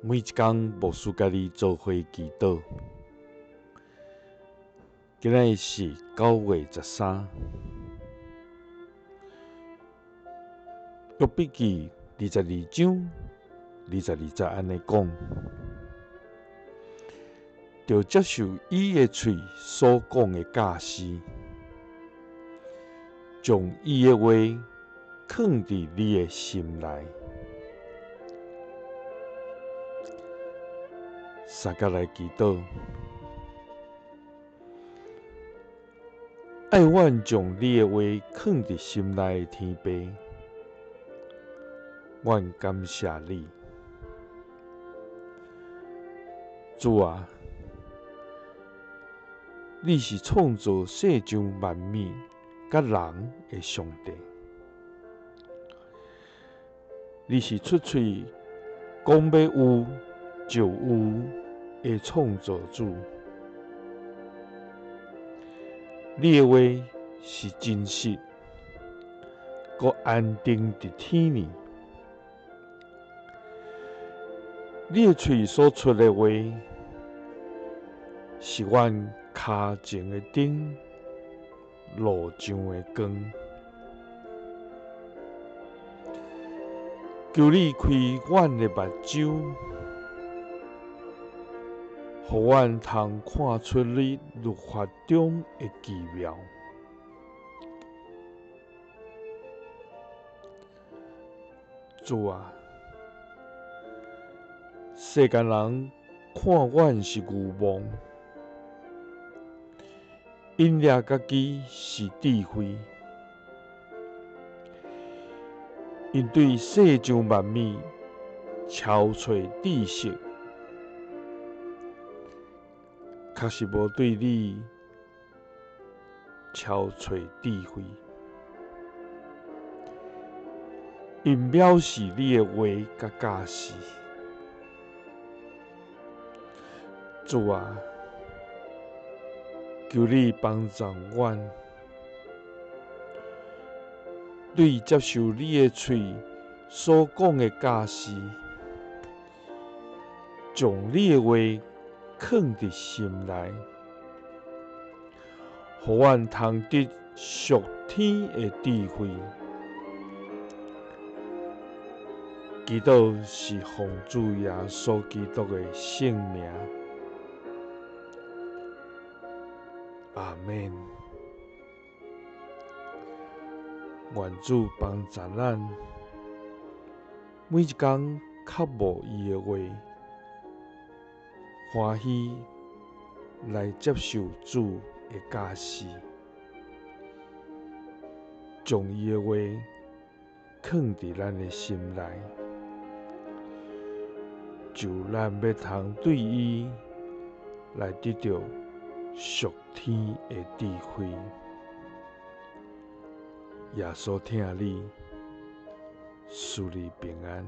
每一工牧師佮你做伙祈禱。今仔日是9月13，約筆記22章22節按呢講：著接受伊的喙所講的教示，將伊的話囥佇你的心內。相佮來祈禱，愛阮將你的話囥佇心內的天父，阮感謝你，主啊，你是創造世上萬物佮人的上帝，你是出喙講欲有就有的創造主，你的話是真實，閣安定佇天呢。你的喙所出的話，是阮跤前的燈，路上的光。求你開阮的目睭，予阮通看出你律法中的奇妙。主啊，世間人看阮是愚妄，𪜶掠家己是智慧，𪜶對世上萬物撨揣知識，確實無對你撨揣智慧。𪜶藐視你的話佮教示。主啊，求你幫助阮，對接受你的喙所講的教示，將你的話囥佇心內，予阮通得屬天的智慧。祈禱是奉主耶穌基督的聖名。阿們。願主幫助咱，每一工渴慕伊的話，歡喜來接受主的教示，將伊的話囥佇咱的心內，就咱欲通對伊來得著屬天的智慧。耶穌疼你，賜你平安。